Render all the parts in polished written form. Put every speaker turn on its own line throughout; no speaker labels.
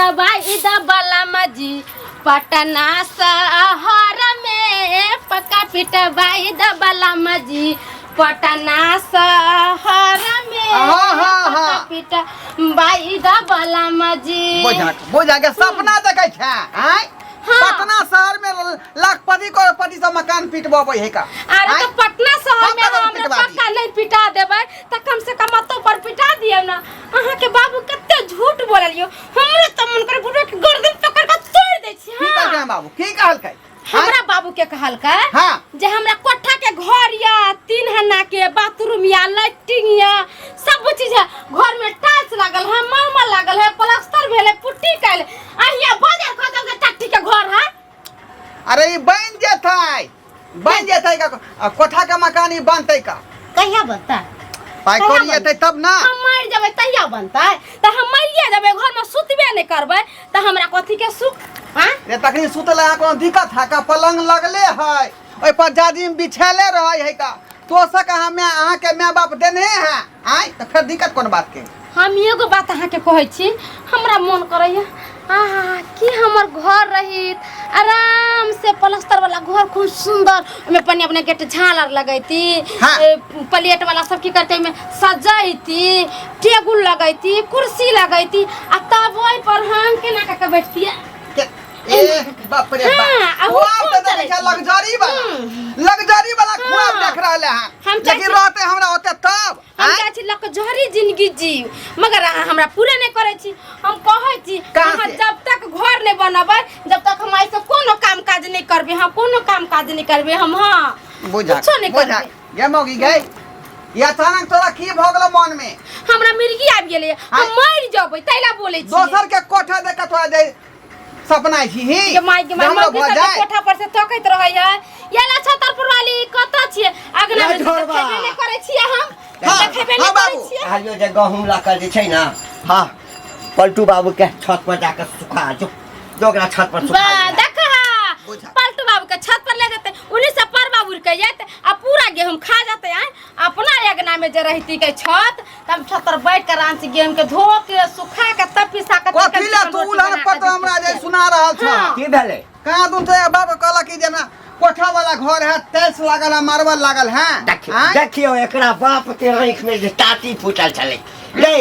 पिटवाई द बलम जी पटना शहर में, पक्का पिटवाई द बलम जी पटना शहर में,
हाँ, हाँ,
पक्का
हाँ।
पिटवाई द बलम जी।
बोझा बोझा के सपना देखै छै आँय?
हाँ।
पटना शहर में लाखपति करोड़पति सब मकान पिटबबै है का?
अरे
आँय?
तो पटना शहर में
हम कतऽ
हमरा
पिटवा दी?
पक्का नहीं पिटा देबै तऽ कम से कम अतौ पर पिटा दियौ ना। अहाँ के बाबू कते झूठ बोललियो, हमरो तऽ मन कर बुढ़वा के गर्दन पकड़ के तोड़ दै छी।
की कहलकै
हाँ।
बाबू? की कहलकै?
हमरा बाबू के कहलकै
हाँ।
जे हमरा कोठा के घर या 3 हन्ना के बाथरूम या लैट्रिन या सब चीज है, घर में टाइल्स लागल है, मलमल लागल है, प्लास्टर भेल है, पुट्टी कैल आ हिया बाजार खसल के टट्टी के घर है।
अरे ई बन जेतै, बन जेतै का? आ कोठा के मकान ई बनतै का?
कहिया बनतै?
पाइ
कहिया
कौड़ी एतै तब ना।
हम मरि जेबै तहिया बनतै? तऽ हम मरिए जेबै, घरमे सुतबे नहि करबै तऽ हमरा कथी के सुख? आँ?
रे तखनी सुतल अहाँ कोनो दिक्कत है का? पलंग लगले है, ओहि पर जाजिम बिछेले रहै है का, तोशक अहाँ माय, अहाँ के माय बाप देने है आय, तऽ फेर दिक्कत कोन बात के?
हम एगो बात अहाँके कहै छी, हमरा मन करैया आहा कि हमर घर रहित आराम से प्लास्टर वाला घर खूब सुंदर, ओहिमे अपने अपने गेट झालर लगैती,
हाँ।
ए, प्लेट वाला सब की करते ओहिमे सजैती, टेबुल लगैती, कुर्सी लगैती आ तब ओहि पर हम केना कऽ के बैठतियै।
ए बाप रे बाप।
हाँ, आ वो
ख्वाब
खूब
तऽ देखै
चलै
छै
छै।
लग्जरी वाला, लग्जरी वाला ख्वाब
हाँ।
देख रहल है।
हम चाहै
लेकिन
छी-
रहते हमरा होते तब
हम
आँय?
चाहै छी लकझरी जिंदगी जीव, मगर अहाँ हमरा पूरे नहि करै छी। हम कहै छी
कहाँ
अहाँ
से?
जब तक घर नहि बनेबै जब तक हम एहिसँ कोनो काम काज नहि करबै। हम कोनो काम काज नहि करबै हम। हाँ,
बुझा
कुछो नहि
बुझा
करबै।
गे मौगी गई, ये अचानक तोरा की भऽ गेलो मन में?
हमरा मिर्गी आबि गेलै, हम
आँय?
मरि जेबै ताहि ला बोलै छी।
दोसर के कोठा देख के तोरा जे सपना छी ही
के माय के माय,
जे हमरो
मौगी
भऽ
सबके
जाय।
कोठा पर से तकैत रहै है। ये ला छतरपुर वाली कतऽ छियै? अगना में
ले झोरबा।
देखेबे नहि करै छियै हम।
हाँ,
देखेबे
हाँ
नहि करै
बाबू।
छियै।
कहलियौ जे गहूँम लऽ कऽ जे छै ने, हाँ, पलटू बाबू के छत पर जाकऽ सुखा जो, जो ओकरा छत पर सुखा
बा
दिअ।
देख हा,
बुझा।
पलटू बाबू के छत पर ले जेतै, उन्हीं से पर बाबू के जेतै आ पूरा गेहूं खा जेतै। आय अपना अंगना में जे रहती के छत त हम छत पर बैठ के आराम से गेहूं के धो के सुखा के तब पिसा के
कथी
चिकन
ले
चिकन
तू
रोटी
उलहन
बना के
पत्र हमरा जे
देती।
सुना रहल छ?
हाँ।
की भेलै?
कहाँ दून से बाप कहलक कि जे हमरा कोठा वाला घर है, टाइल्स लागल है, मार्बल लागल है।
देखियौ
आँय?
देखियौ एकरा बाप के आँखि में जे टाटी फूटल छलै रे,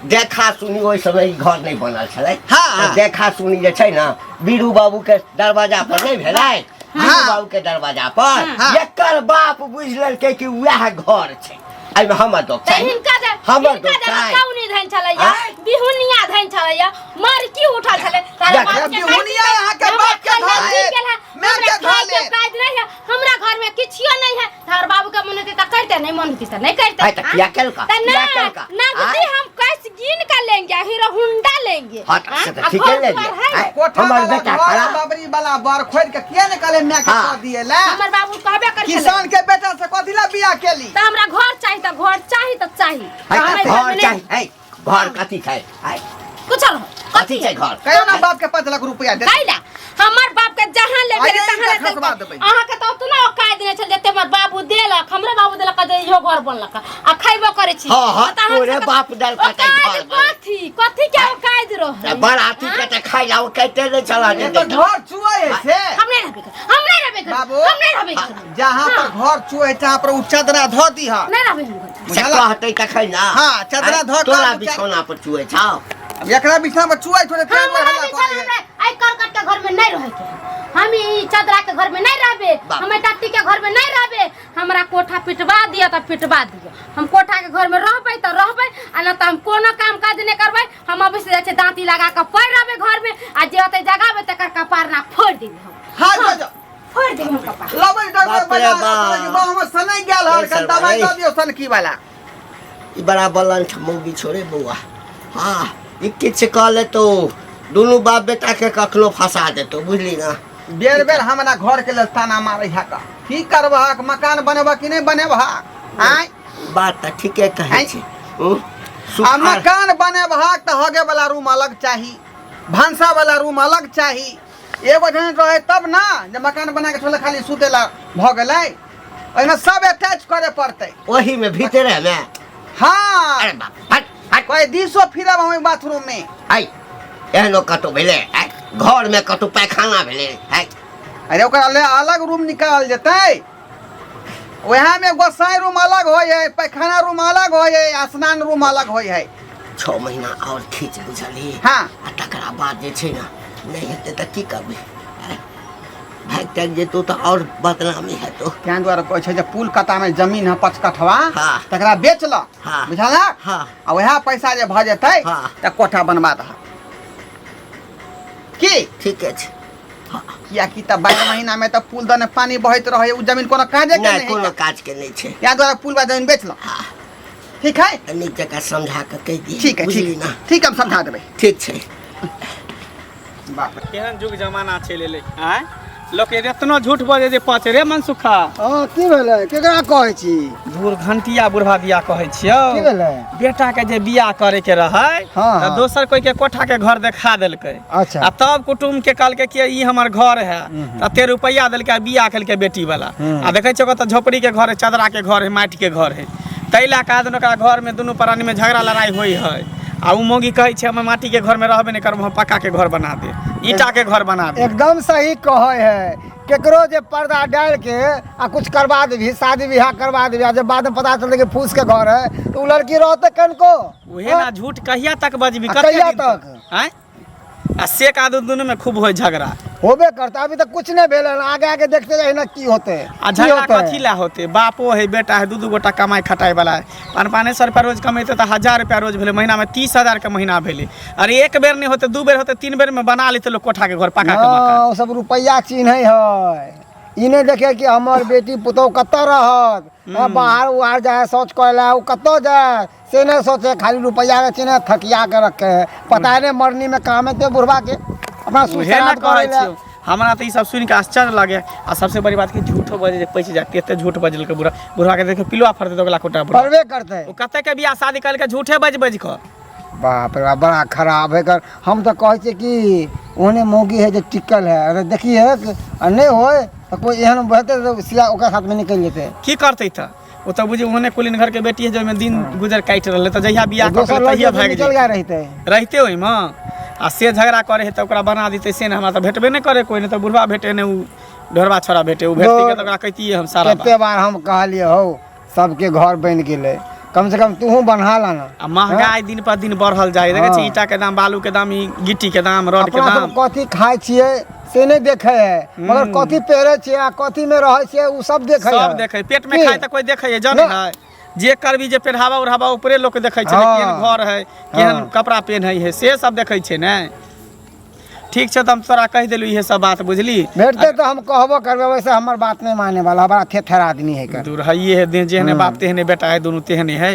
देखा सुनी ओहि समय ई घर नहि बनल छलै।
हाँ, हाँ।
तऽ देखा सुनी जे छै ने बीरू बाबू के दरवाजा पर नहि भेलै? बीरू बाबू के दरवाजा पर
हाँ।
एकर बाप बुझि लेलकै कि वएह घर छै, एहिमे हमर दोख
तऽ
छै?
हिनका जे
हमर
हिनका
दोख
जे
छै?
कौनी धन छलैया,
आँय?
बिहुनिया धन छलैया, मरकी उठल छलै, तारे
देख,
बाप के
बिहुनिया
काटि
अहाँके
हमरा
बाप के
खाना
धऽ
जी
लेत,
गेल है,
माय
हमरा
के धऽ
खाय के
लेत।
काज नहीं है, हमरा घर में किछियो नहीं है। तोहर बाबू के मन होतै तऽ करतै, नहीं मन होतै तऽ नहीं करतै।
आँय, तऽ किया केलका?
तऽ
किया
ना
केलका?
नगदी
आँय?
हम कैश गिन के लेंगे, हीरो होंडा लेंगे।
हाँ, तऽ
आँय?
से तऽ
आ
ठीके
घर
ले
दुआर
लिअ।
है?
आँय?
कोठा
हमर
वाला
बेटा
घर
खड़ा।
बाबरी वाला बर खोद के किया ने कहले माय के
हाँ।
कह दिए ला?
हमर बाबू कहबे करै छलै।
किसान के बेटा से कथी ला बियाह केली?
तऽ हमरा घर चाही तऽ घर चाही तऽ चाही।
है
हमरा
तऽ
घर
घर
में
चाही है, घर कथी छै? है,
कुछ रहो।
कथी छै घर?
कहियो ना बाप के 5 लाख रुपया दे।
कैला हमर बाप के जहाँ ले
आइए
गेलै तहाँ
इनका
ले
खसबा
देलकै।
देबै।
अहाँके तऽ ओतना औकात नहि छल जते हमर बाबू देलक। हमरो बाबू देलक जे इहो घर बनलक आ खैबो करै छी।
हाँ, हाँ,
तऽ अहाँ
तोरे
सबके
बाप देलकै तऽ
औकात
घर बनल।
कथी कथी के औकात रहै?
बराती के तऽ खाइ ला कहते नहि छला
ये तो घर चुए है से।
हम नहि रहबै घर, हम नहि रहबै घर,
बाबू।
हम नहि रहबै घर।
जहाँ पर घर चुए है तहाँ पर उ चदरा धो दीह।
नहि रहबै हम घर।
से कहते तखन ना।
हाँ, चदरा धऽ कऽ
तोरा बिछौना पर चुए छौ?
अब एकरा बिछौना पर चुए थोड़े तेल
हमरा
हल्ला
बिछौना
करै है।
हमरा एहि करकट के घर में नहीं रहे के है। हम ई चदरा के घर में नहीं रहबे,
बाप।
हम टट्टी के घर में नहीं रहबे। हमरा कोठा पिटवा दिअ तऽ पिटवा दिअ, हम कोठा के घर में रहबै तऽ रहबै आ न तऽ हम कोनो काम काज नहि करबै। हम अभी से जाइ छियै दाँती लगा कऽ पड़ि रहबै घर में आ जे ओतै जगाबै तकर कपार ना फोड़ि देबै हम।
हाँ, जो, जो।
फोड़ि देबै हम कपार।
लबै डॉक्टर
बाप रे
बजा
बाप।
कि बा हमर सनै गेल हर
ए
कन
सरवा,
दवाई
ए।
दऽ दियौ सनकी वाला।
ई बड़ा बलंठ मौगी छोड़े बौआ। हाँ, ई किछु कऽ लेतौ, दुनू बाप बेटा के कखनो फंसा देतौ, बुझली ना?
बेर बेर हमरा घर के लेल ताना मारै है का। की करबहक? मकान बनेबह कि नहि बनेबहक? आँय?
बात तऽ ठीके कहै
आँय?
छी।
आ मकान बनेबहक तऽ हगे वाला रूम अलग चाही, भनसा वाला रूम अलग चाही। एगो जन रहे तब ना जे मकान बना के छोड़ले खाली सुते ला भऽ गेलै, ओहिमे सब अटैच करे पड़तै।
ओही में भीतरे में?
हाँ।
अरे बाप, हट हट।
कोई दिसो फिरब हम बाथरूम में।
आई एहनो कतौ भेलै आँय? घरमे कतौ पैखाना भेलै आँय?
अरे ओकरा ले अलग रूम निकालल जेतै वएह में गोसाई रूम अलग होइ है पैखाना रूम अलग होइ है आ स्नान रूम अलग होइ है
6 महीना आओर खींच बुझलही
हाँ।
आ तकरा बाद जे छै ने नहि हेतै तऽ की करबै आँय? भागि तागि जेतौ तऽ आओर बदनामी हेतौ
तें दुआरे कहै छै जे पुल कता में जमीन है 5 कठवा
हाँ।
तकरा बेच ल
हाँ।
बुझल
हाँ।
आ वएह पैसा जे भऽ जेतै
हाँ।
तऽ कोठा बनवा दह की
ठीके छै
कियाकि तऽ 12 महीना में तऽ पुल दने पानी बहैत रहै उ जमीन कोनो काजे के
नहि
नहि
कोनो काज के नहि छै
तें दुआरे पुल बा जमीन बेच ल
हाँ।
ठीक है
नीक जकाँ समझा कऽ कहि दिहे
ठीक है
बुझली
ठीक
ने
ठीक हम समझा देबै
ठीक छै
बाप रे।
केहन जुग जमाना चलि एलै आँय लोक एतनो झूठ बजै जे पच रे मनसुखा
हँ की भेलै केकरा कहै छी
धूर घंटिया बुढ़वा दिया कहै छियौ
की भेलै
बेटा के जे बियाह करे के रहै
हाँ,
तऽ
हाँ।
दोसर कोई के कोठा के घर देखा देलकै
अच्छा।
आ तब कुटुम्ब के कहलकै कि ई हमर घर है तते रुपैआ देलकै आ बियाह केलकै बेटी वाला आ देखै छियै ओकर तऽ झोपड़ी के घर है चदरा के घर है माटि के घर है ताहि लए कऽ आदमी ओकरा घर में दुनू प्राणी में झगड़ा लड़ाई होइ है आ उ मौगी कहै छै हम माटी के घर में रहबे नहि करब हम पक्का के घर बना दे ईटा के घर बना दे
एकदम सही कहै है केकरो जे पर्दा डाल के आ कुछ करवा देबही शादी बियाह करवा देबही आ जब बाद में पता चलतै कि फूस के घर है तो उ लड़की रहतै कनको
उहे ना झूठ कहिया तक बजबी
आ
कते
कहिया
दिन तक आँय आ से का दुनू में खूब होय झगड़ा
होबे करता अभी तक कुछ नहीं भेल हन आगे आगे देखते जाही ना की होते
आ झगड़ा कथी ला होते बापो है बेटा है दू दू गोटा कमाइ खटाइ वाला है 500 रुपया रोज कमेते तऽ 1000 रुपया रोज भेलै महीना में 30,000 के महीना भेलै अरे एक बेर नहीं होते दू बेर होते तीन बेर में बना लेते लोग कोठा के घर पका के मकान
ओ सब रुपया चिन्है है ई नहि देखे कि हमर बेटी पुतोह कतऽ रहत बाहर उहार जाए शौच करे ला ओ कतऽ जाए से नहीं सोचे खाली रुपया के चिन्ह थकिया के रखे है पता नहीं मरनी में काम है बुढ़वा के अपना
उहे ना कहै छियौ हमरा तऽ ई सब सुनि के आश्चर्य लगे आ सबसे बड़ी बात कि झूठो बजे जे पैसे जाते एते झूठ बजलकै बुढ़ा बुढ़वा के देखो पिलुआ फड़तै तऽ ओकरा कोटा बुढ़ा
पड़बे करते
ओ कते के बियाह शादी करलकै झूठे बज बज कऽ
बाप रे बाप बड़ा खराब है कर हम तऽ कहै छियै कि ओहने मौगी है जे टिकल है अगर देखिए आ नहि होय तऽ कोइ एहन हेतै तऽ सीधा ओकरा साथमे निकलि जेतै
की करतै तऽ ओ तऽ बुझी ओहने कुलीन घर के बेटी है जे ओहिमे दिन गुजर काटि रहलै तऽ जहिया बियाह कऽ
दोसर
के तहिया
लड़की
भागि
निकल
जेतै
गया रहितै
रहिते ओहिमे आ से झगड़ा करे है तऽ ओकरा बना देतै से नहि हमरा तऽ भेटबे नहि करे कोइ नहि तऽ बुढ़वा भेटे नहि ओ ढोरबा छोड़ा भेटे ओ भेटती तऽ ओकरा कहितियै हम सारा बात
कते बार हम कहलियै हौ सबके घर बनि गेलै कम से कम तूहू बन्हा लाना
आ महंगाई दिन पर दिन बढ़ल जाइ देखै छी
हाँ।
ईटा के दाम बालू के दाम ई गिट्टी के दाम रड के
अपना
दाम
सब कथी खाइ छियै से नहि देखै है मगर कथी पहिरै छियै आ कथी मे रहै छियै ओ सब देखै
सब
है
देखै पेट में
की?
खाइ तऽ कोई देखै है जानै
ना।
है जे करबी जे पेढ़ावा उढ़ावा ऊपरे लोक देखै छै
हाँ।
केहन घर है केहन
हाँ।
कपड़ा पेन्है है से सब देखै छै ने ठीक छै तऽ हम तोरा कहि देलू इहे सब बात बुझली
भेटतै तऽ हम कहबो करबै वैसे हमर बात नहि माने वाला बड़ा थेथर आदमी है कर
दूर हइए है दे- जेहने बाप तेहने बेटा है दुनू तेहने है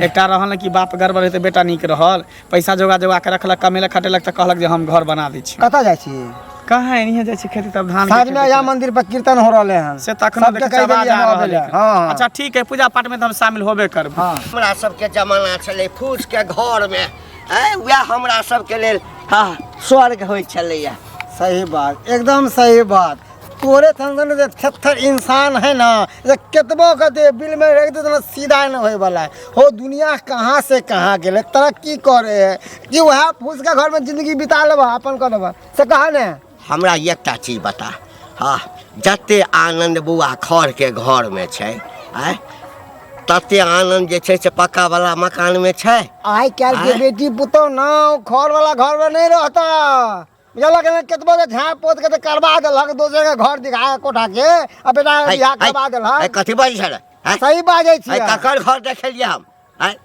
एकटा रहल ने कि बाप गड़बड़ है तऽ बेटा नीक रहल पैसा जोगा जोगा के रखलक कमेलक खटेलक तऽ कहलक जे हम घर बना दै छी
कतऽ जाइ छी
कहाँ एनहिए जाइ छी खेती तब धान के
साँझ में
खेती
अया मंदिर पर कीर्तन हो रहले हन
से तखनो
सबके
देखै
कहि
आवाज
देलियै
आ
हम
रहल
अबै लए।
है।
हाँ
अच्छा ठीक है पूजा पाठ में तऽ हम शामिल होबे करब
हाँ
हमरा सबके जमाना छलै फूसके घरमे आँय वएह हमरा सबके लेल हाँ स्वर्ग होइ छलैया
सही बात एकदम सही बात तोरे सन जे थेथर इंसान है ना जे केतबो के दे बिल में रख दे ना सीधा नहीं होए वाला है हो दुनिया कहाँ से कहाँ गेले तरक्की करे है कि वह फूस के घर में जिंदगी बिता लेबा अपन कर लेबा से कहा ने
हमरा एकटा चीज बता हाँ जते आनन्द बौआ खरके घरमे छै आँय तते आनन्द जे छै से पक्का वाला मकानमे छै
आइ काल्हि के
आँय?
बेटी पुतोह ना खर वाला घर में नहीं रहता बुझलक ने केतबो के झाँप पोत के तऽ करबा देलक दोसर के घर दिखा के कोठा के आ बेटा के
है,
बियाह
है,
करबा
है,
देलक
कथी बजै छै रे आँय?
सही बाजै
है,
छियै
ककर घर देखेलियै हम आँय?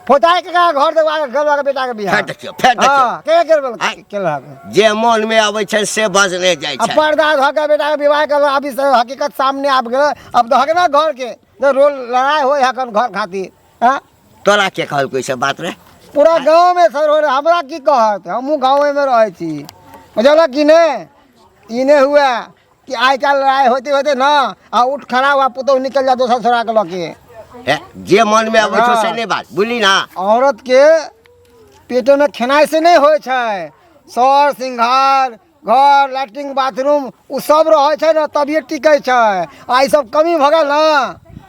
पोताय के कहाँ घर देखबा के करलक बेटा के बियाह
फेर देखियौ फेर देखियौ
हाँ के करबल
आँय?
केलक
जे मन मे अबै छै से बजने जाइ
आ
छै
पर्दा धऽ के बेटा के विवाह करलक अभी से हकीकत सामने आबि गेल अब दहक ना घर के जे रोल लड़ाई होय हकन घर खातिर हाँ
तोरा के कहलकै ई सब बात रे
पूरा गाँव में सर हो रहा हमरा की कहत हमहूँ गाँवे में रहै छी बुझलक कि नहि ई नहि हुए कि आइ काल्हि लड़ाइ होते होते ना आ उठ खड़ा हुआ पुतहु निकल जा दोसर छोड़ा के लऽ के
हे, जे मन मे अबै छौ से
हाँ।
नहि बात बुझली ना
औरत के पेटे में खेनाइ से नहि होइ छै सर सिंघार घर लैट्रिन बाथरूम ओ सब रहै छै ने तभिए टिकै छै आ ई सब कमी भऽ गेल ने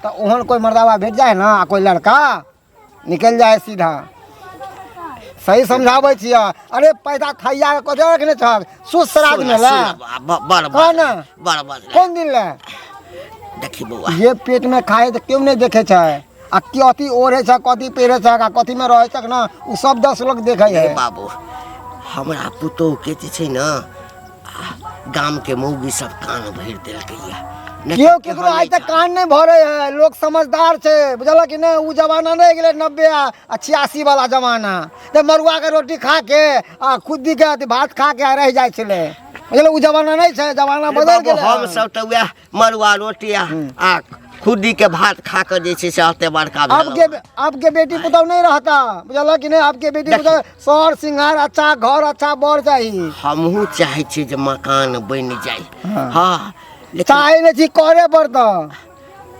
तऽ ओहन कोइ मर्दाबा भेट जाइ ने आ कोइ लड़का निकलि जाइ सीधा सही समझाबै छियै। अरे पैसा थैया के कथी रखने छह सुध श्राद्ध में ला
बड़
कह ना।
बड़ बड़
कोन दिन ले
देखी बौआ
जे पेट में खाए तऽ केओ नहि देखै छै आ कथी ओढ़े छै कथी पहिरे छै आ कथी में रहै छै ना ओ सब 10 लोग देखै है।
बाबू हमरा पुतोह के जे छै ने गाम के मौगी सब कान भरि देलकै या
केओ केकरो आइ तक कान नहि भरे है। लोग समझदार छै बुझलक कि नहि। ओ जमाना नहि गेलै 90 आ 86 वाला जमाना तऽ मड़ुआ के रोटी खा के आ खुद्दी के अथी भात खा के रहि जाइ छलै बुझल। ओ जमाना नहि छै, जमाना बदल गेलै।
हम सब तऽ वएह मड़ुआ रोटी आ खुद्दी के भात खा के जे छै से एते बड़का
अब के अब के बेटी पुतहु नहीं रहता बुझल कि नहीं। अब के बेटी पुतहु सर सिंगार अच्छा घर अच्छा बर चाही।
हमहूँ चाहै छी जे मकान बनि जाय। हाँ
चाहे नहीं छी करे पड़ता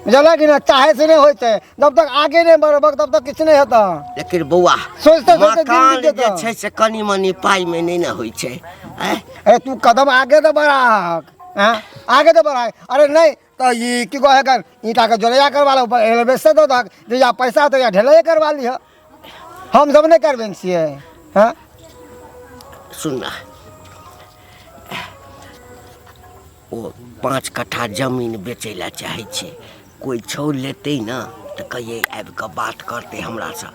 बुझल कि नहीं। चाहे से नहीं होय छै, जब तक आगे नहीं बढ़बक तब तक किछु नहीं हेतऽ।
लेकिन बौआ
सोचते सोचते दिन
मकान
बीत जेतऽ।
जे छै से कनि मनि पाइ मे नहि ने होइ छै।
अरे तू कदम आगे तो बढ़ा, हाँ आगे तो बढ़ा। अरे नहीं तो ये की कहे कर ईटा के जोड़ैया करवा लो, एल्बेस्टर दऽ दहक, जे पैसा तो या ढलैया करवा लिह। हम सब नहीं करबे छियै। हाँ
सुन ना, ओ 5 कट्ठा जमीन बेचै लए चाहै छै, कोइ छौ लेतै ना तऽ कहियै आबि कऽ बात करतै हमरासँ।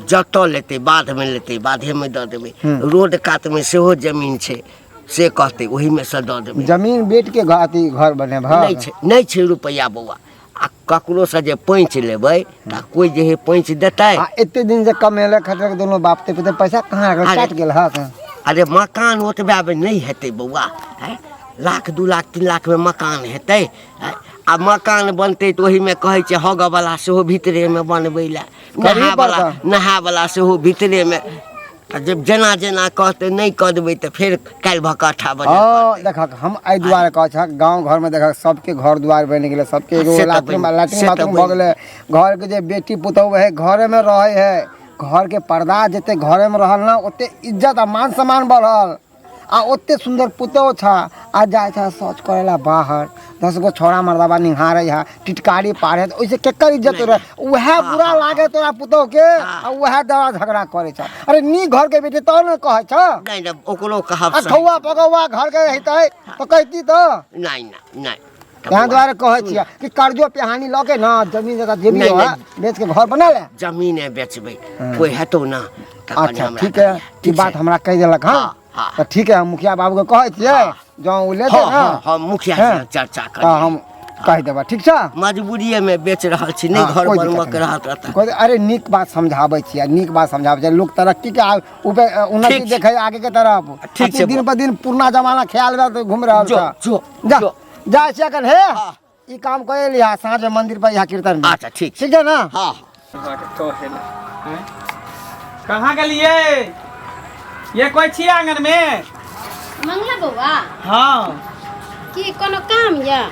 जतऽ लेतै बाधमे लेतै, बाधेमे दऽ देबै। रोड कातमे सेहो जमीन छै, से कहतै ओहिमे सँ दऽ देबै।
जमीन बेच के अथी घर बनेबह?
नहि छै, नहि छै रुपैआ बौआ। आ ककरोसँ जे पैंच लेबै तऽ कोइ जे है पैंच देतै।
आ एते दिन जे कमेले खटले दोनों बाप ते पुते पैसा कहाँ गेल?
अरे
कटि गेल हक।
अरे मकान ओतबे नहि हेतै बौआ। लाख 2 लाख 3 लाख में मकान हेतै। आ मकान बनतै तऽ ओहिमे कहै छै हगऽवला सेहो भीतरेमे बनबै लए, नहावला नहावला सेहो भीतरेमे। आ जब जेना जेना कहतै नहि कऽ देबै तऽ फेर काल्हि भऽ कऽ अट्ठा बजे।
हँ देखक, हम एहि दुआरे कहै छक गाँव घरमे देखक सबके घर दुआर बनि गेलै, सबके एगो लैट्रिन लैट्रिन बाथरूम भऽ गेलै। घरके जे बेटी पुतहु है घरेमे रहै है, घरके पर्दा जते घरेमे रहल ना ओते इज्जत आ मान सम्मान बढ़ल। आ ओते सुन्दर पुतहु छ आ जाइ छ शौच करे ला बाहर, 10 गो छोड़ा मर्दाबा निहारे है, टिटकारी पारे है, ओइसे केकर इज्जत रहे? उएह बुरा लागे तोरा पुतहु के आ उएह दवा झगड़ा करे छ। अरे नी घर के बेटी तब ने कहै छ।
नहीं नहीं ओकरो कहब
आ ठौआ पगौआ घर के रहितै तऽ कहती तऽ
नहीं नहीं नहीं।
यहाँ दुआरे कहै छियै कि कर्जो पेहानी लऽ के ना जमीन जगह जे भी हो बेच के घर बना ले।
जमीने बेचबै कोई हेतौ ना।
अच्छा ठीक है, ई बात हमरा कहि देलक। हाँ तऽ ठीक है, हम मुखिया बाबू के कहै छियै जँ ओ लेतै ना।
हाँ मुखिया से चर्चा कर
हम कहि देबै। ठीक छै,
मजबूरीए में बेच रहल छी, नहीं घर बनबऽ के रहत
रहता। अरे नीक बात समझाबै छियै, नीक बात समझाबै छियै। लोक तरक्की के ऊपर उन्नति देखे आगे के तरफ।
ठीक छै,
दिन पर दिन पुरना जमाना ख्याल में घूम रहल छै। जा जा छियै अखन हे ई काम कर लिहा, साँझ मंदिर पर यहाँ कीर्तन में।
अच्छा ठीक
ठीक है ना।
हाँ
कहाँ गेलिए? ये कोई छी आंगन में?
मंगला बौआ।
हाँ
की कोनो काम या?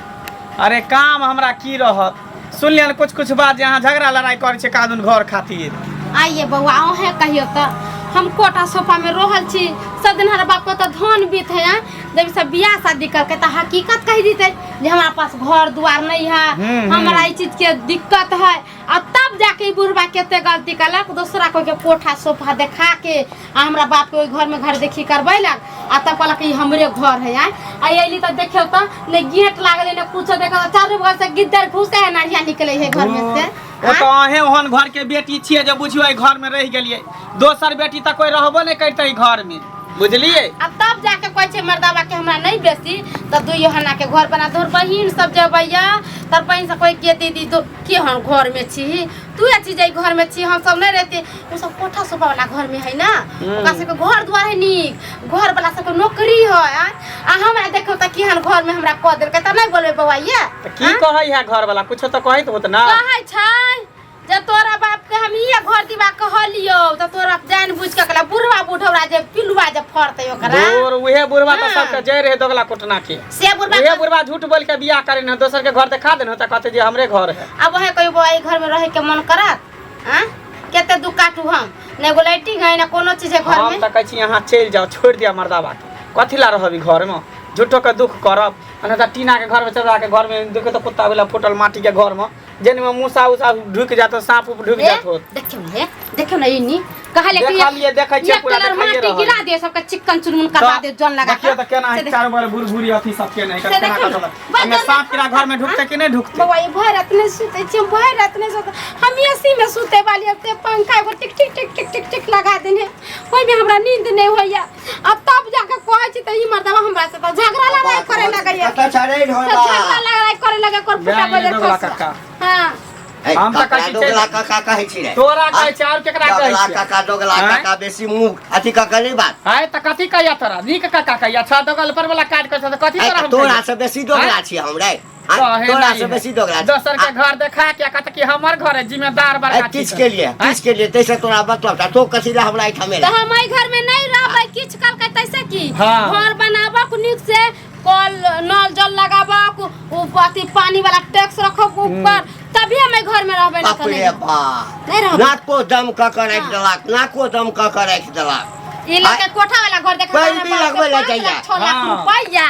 अरे काम हमरा की रहत, सुन लियन कुछ कुछ बात जे अहाँ झगड़ा लड़ाई करै छै कादुन घर खातिर।
आइए बौआ अहें कहियो तऽ हम कोटा सोफा में रहल छी, सब दिन हमारा बाप को तो धन बीत है। जब सब बियाह शादी करके तो हकीकत कह दीते जे हमारा पास घर द्वार नहीं है, हमारा इस चीज के दिक्कत है। आ तब जाके बुढ़बा केते गलती कलक, दोसरा कोई के कोठा सोफा देखा के आ हमरा बाप के ओहि घर में घर देखी करबैलक आ तब कहलक ई हमरे घर है। आ अयली तऽ देखियौ तऽ ने गेट लागल ने कुछो, देखो चारू बगल से गिद्दर घुसे है, नारिया निकले है घर में से।
ओ तो अहें ओहन घर के बेटी छियै जे बुझियौ एहि घर में रहि गेलियै, दोसर बेटी तऽ कोई रहबो नहि करतै घर में, बुझलियै?
आ तब जाके कहै छै मर्दाबा के हमरा नहीं बेसी तऽ दुइयो हना के घर बना। तोहर बहिन सब जबैया तोहर बहिन सब कहै के दीदी तो के हम घर में छी, तू छी जे घर में छी, हम सब नहीं रहते। ओ सब कोठा सोफा वाला घर में है ना, ओकरा सबके घर द्वार है नीक, घर वाला सबके नौकरी है। आ हमरा देखो तऽ केहन घर में हमरा कऽ देलकै तऽ नहीं बोलबै बौआ ये।
तऽ की कहै है घर वाला, कुछो तऽ कहैत होत ना?
कहै छै जे तोरा बाप के हम इहे घर दिवा कहलियौ तऽ तोरा जान बुझ के कहला बुढ़वा बुढ़ौरा जे पिलुआ जे फड़तै ओकरा।
और उहे बुढ़वा तऽ सबके जय रहे दोगला कोटना के,
से बुढ़वा
उहे बुढ़वा झूठ बोल के बियाह करे न, दोसर के घर देखा देन तऽ कहते जे हमरे घर है।
अब वहे कहियो बौआ ई घर में रहे के मन करत? आँ कते दुख काटू हम, ने एगो लाइटिंग है ने कोनो चीज है घर
हम
में।
तऽ कहै छी अहाँ चलि जाउ, छोड़ि दिअ मर्दाबा के, कथी ला रहब ई घर में, झूठो के दुख करब। आ नहि तऽ टीना के घर में चदरा के घर में देखो तऽ कुत्ता वाला फूटल माटी के घर में जेन में मूसा उसा ढुकि जात, साँप उप ढुकि जात होत।
देखियौ ने, देखियौ ने, ई कहले कि
देखलिए, देखै छियै,
एक
पूरा
टेलर
देखाइए
माटी
रहल।
गिरा दिए सबके चिकन चुनमुन करवा दे जन लगा
देखियो
के।
तऽ केना
से
है
देख-
चारू बगल भूर-भूरी अथी सब केने है
से
केना
देखियौ ने।
कटल
बस
एहिमे
जन-
साँप कीड़ा घर में ढुकतै कि नहि ढुकतै
बौआ ये भरि रात नहि सुतै छी हम भरि रात नहि सुतै हम एसी में सुते वाली अब ते पंखा एगो टिक टिक टिक टिक टिक टिक लगा देने ओहिमे हमरा नींद नहि होइया आ तब जाके कहै छी तऽ ई मर्दवा हमरा से तऽ झगड़ा लड़ाई करे लगैया
कतऽ चढ़ै
तऽ
ढोला
झगड़ा लड़ाई करे लगे कर फुटा
जाय
बजर
दोगला
खसला।
कक्का।
हाँ
ए,
हम तऽ
ककरा
कहै छी
दोगला काका कहै छी रे
तोरा कहै छी और केकरा कहै
दोगला
छी
काका दोगला
आँय?
काका बेसी मुँह अथी कऽ के नहि बात
आय तऽ कथी कहैया तोरा नीक काका कहैया छह दोगल पर वाला काट के कथी
आँय,
तोरा हम
तोरा
कहियै?
से बेसी दोगला
आँय?
छी हम रे आँय,
कहे
तोरा
नहीं
से
है।
बेसी दोगला छी।
दोसर के घर देखा के कहत कि हमर घर है जिम्मेदार
आ,
बड़का
किछु के लिए किछु के लिए तैसे तोरा मतलब छौ तो कथी लए हमरा एहिठाम
तऽ
एलै
हम एहि घर में नहीं रहबै किछु कहलकै तैसे की
हाँ।
घर बनाबक नीक से कल नल जल लगाबक उ अथी पानी वाला टैक्स रखब ऊपर तभी हम एहि घर में रहबै नहीं
बाप
तऽ
रे
नहीं रहबै।
बाप
नहीं रहबै
नाको दम कऽ के राखि
हाँ।
देलक नाको दम कऽ के राखि देलक
ई लड़के कोठा वाला घर देखा
पैर भी लगबै लए जाइया।
6 लाख
हाँ।
रुपैया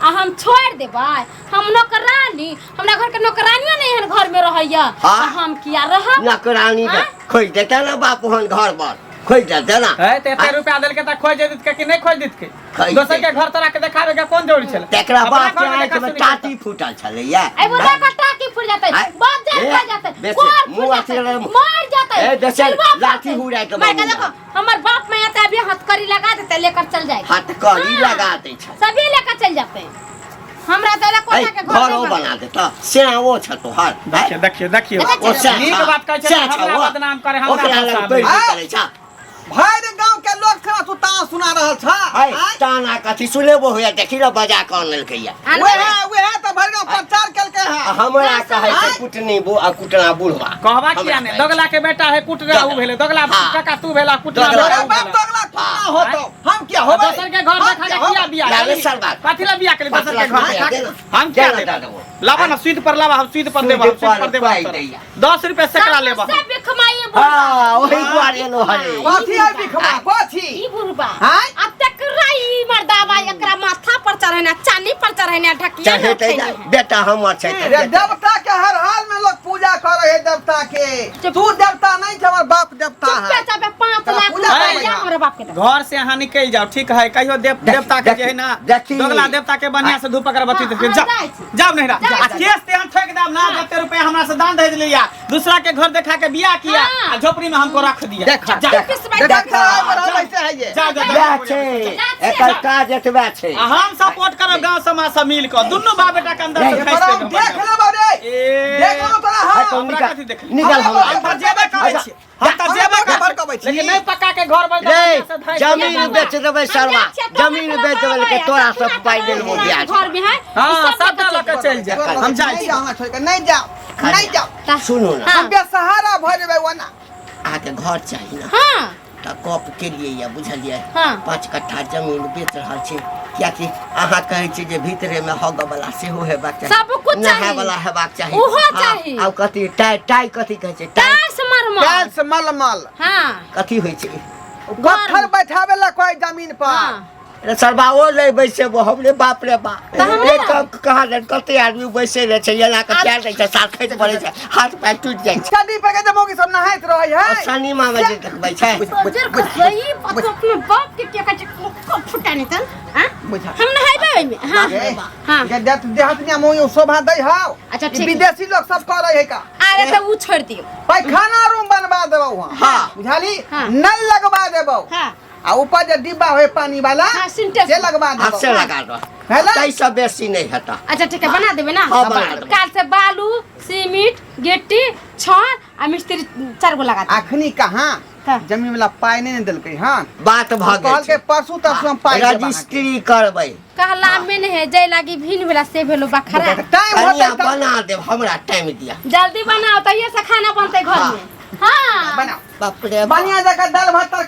आ हम छोड़ देबै हम नौकरानी हमरा घर के नौकरानियो नहीं एहन घर में रहैया
हाँ।
आ हम किया रहब
नौकरानी के
हाँ?
खोजि देतै ने बाप ओहन घर पर खोजि देतै ने
है तऽ एते रुपया देलकै तऽ खोजि देतकै कि नहि खोजि देतकै
खोजि
दोसर के
देतै।
घर तोरा के देखाबे के कोन जरूरी छलै
तकरा
अपना
बाप के
घर में
आँखि में
देखा सुनी
टाटी फूटल छलैया
ए बुढ़ा का टाकी फूट जाते
आय।
बाप जान
ए,
खा जाते
बेसी,
कोर फूट
मुँह
जाते
अथी रहै-
मर जाते
ए, बेसी,
चिलवा
लाठी
फटतै।
हुराय के
मार के
बाबू
देखो हमर बाप मैं आते अभी हथकड़ी लगा देते लेकर चल जाएगा
हथकड़ी
हाँ।
लगा दै छै
सभी लेकर चल जाते हमरा देला
ऐ,
कोठा के घर
घरो
नहीं बना।
बना देता सेहो छ तोहर
देखियो देखियो देखियो
देखै
ओ
छियै?
सएह
नीक
छ,
बात कहै छै
सएह
तऽ
छ,
हमरा
ओ।
बदनाम करे, हमरा
ओकरा लग
फंसाबै।
पैरवी
आँय?
करै छ
भरि गांव के लोग छना तू ताना सुना रहल छ
ऐ, ताना कथी सुनेबो होइया देखी ने बजा कऽ आनलकैया
आनबै
वएह वएह तऽ भरि गांव प्रचार केलकै
आ
हँ
हमरा कहै छै
आँय?
कुटनी बु आ कुटना बुढ़वा
कहबा
हमरा
किया ने
कहै छै।
दोगला के बेटा है कुटरा उ भेलै दोगला
हाँ।
काका तू भेला कुटरा
दोगला।
तोरा
बेटा उ
बाप
भेला।
दोगला कुत्ता होतो हम क्या होबै
दोसर के घर
हम
देखा
क्या
के किया
होबै?
बियाह
लाले
केली?
सरबा।
कथी ला बियाह केली दोसर
पाँच
के
लाख
घर
रुपया
देखा
दे
के?
ना।
हम क्या
दे ना
देब
देबो।
लाबा ना सुद पर लाबा हम सुद पर देब हम
सूद
सुद पर
पर
देब
पाइ दैया।
10 रुपया सैकड़ा लेब हम।
सब बिखमाई बुढ़वा
हाँ ओही दुआरे एलो हरे
कथी है बिखमा कथी
ई बुढ़वा
आँय?
आ तकरा ई मर्दावा एकरा माथा पर चढ़ेना चानी पर चढ़ेना ढकिया
चढ़ेतै
उठेने
ने
है।
बेटा हमर छै तऽ
रे
बेटा।
देवता के हर हाल में लोग पूजा करे है देवता के तू देवता नहीं छै हमर बाप देवता
चुपे
है
चापे 5
तोरा
लाख
पूजा
रुपया
करबै
हमरा बाप के दे।
घर से अहाँ निकलि जाओ ठीक है कहियो देव देवता के जे है ना
देखी।
दोगला देवता के बढ़िया से धूप अगरबत्ती
हाँ,
देके
हाँ,
जाओ
जाइ छी।
जाओ नहिरा
जाइ
आ
छी।
केस तेहन ठोकि देब ना जते रुपया हमरा से दान दहेज लिया दूसरा के घर देखा के बियाह किया
हाँ।
आ झोपड़ी में हमको रख दिया
देख,
जा
देख।
पिसबै
देख रहल ऐसे है ये
जा जा
वएह छै एकर काज एतबे छै
आ हम सपोर्ट करब गांव समाज सब मिल के दुनू बाप बेटा के अंदर से
नहीं,
खींच
बड़ा हम
देब
देख लेबो रे
ए
देख लेबो तोरा
है
हम
तो
हमरा
निकल
कथी देखली?
निकल
हमरा
हमरा
हम तऽ जेबे करै छी हम तऽ जेबे
हमरा
करै
कबै
छी
छी।
लेकिन नहीं पक्का के घर बन
रे जमीन बेच देबै सरवा जमीन बेच देबै लेकिन तोरा सब पाइ देलबो ब्याज
घर में है
हां सबटा लऽ के चलि जा हम जाइ
नहीं
छी
जाओ हमरा छोड़ के नहीं जाओ नहीं जाओ
सुनू ने
हाँ।
हम बेसहारा भऽ जेबै ओना
अहाँके घर चाही ने
हाँ
तऽ गप केलियै यऽ बुझलियै
हाँ।
5 कट्ठा जमीन बेच रहल छी कियाकि अहाँ कहै छी जे भीतरेमे हग वाला सेहो हेबाक चाही
सब कुछ चाही।
नहाय वाला हेबाक चाही
ओहो
हाँ,
चाही।
आब कथी टाइ टाइ कथी कहै छै टाइ
टाइल्स मरमर
टाइल्स मलमल
हाँ
कथी होइ छै
पत्थर बैठाबे ला कोई जमीन पर
हाँ
रे सरबा ओ नहि बैसेबो हमरे बाप रे बाप
तऽ हमरा
एक कप कहाँ दन कते आदमी बैसे रहै छै एना कऽ पैर दै छै साल खसि पड़ै छै हाथ पैर टूटि जाइ छै
चड्डी पर के जे मौगी सब नहाइत रहै
आ
है
शनिमा मे जे देखबै छै
जोर खसई पतो अपने बाप के के कहै छै खूब फुटा नहीं तन हाँ
बुझा।
हम नहाइबे ओइमे हाँ
ए,
हाँ
ये देत देहात में मुँह शोभा दै हौ
अच्छा,
ई
ठीक है।
विदेशी लोग सब करे है का
अरे तो उ छोड़ दियो
पैखाना रूम बनवा देबौ वहाँ
हाँ।
बुझाली
हाँ।
नल लगवा देबौ
हाँ
आ ऊपर जे डिब्बा होय पानी वाला
हाँ, सिंटेक्स।
से लगवा
हाथ
देबौ
से लगा दो
है ना?
ताहिसँ बेसी नहि हेतऽ
अच्छा ठीक है बना देबे ना
हाँ, बना देबै।
काल से बालू सीमेंट गिट्टी छड़ आ मिस्त्री चार गो लगा देबै।
अखनी कहाँ
हाँ।
जमीन वाला पाई नहीं ने देलकै हाँ
बात भऽ गेल
कहलकै
छै।
परसू तरसू हम पाई देब अहाँके।
रजिस्ट्री करबै
कहला में नहीं है जय लागी भिन भेला से भेलो बखरा
टाइम
कनिया
होतै तब
बना देब हमरा टाइम दिअ
जल्दी बनाओ तहिए से खाना बनते घर
हाँ।
में हाँ
बनाओ
बाप रे बाप।
बढ़िया जगह दाल भात तरकारी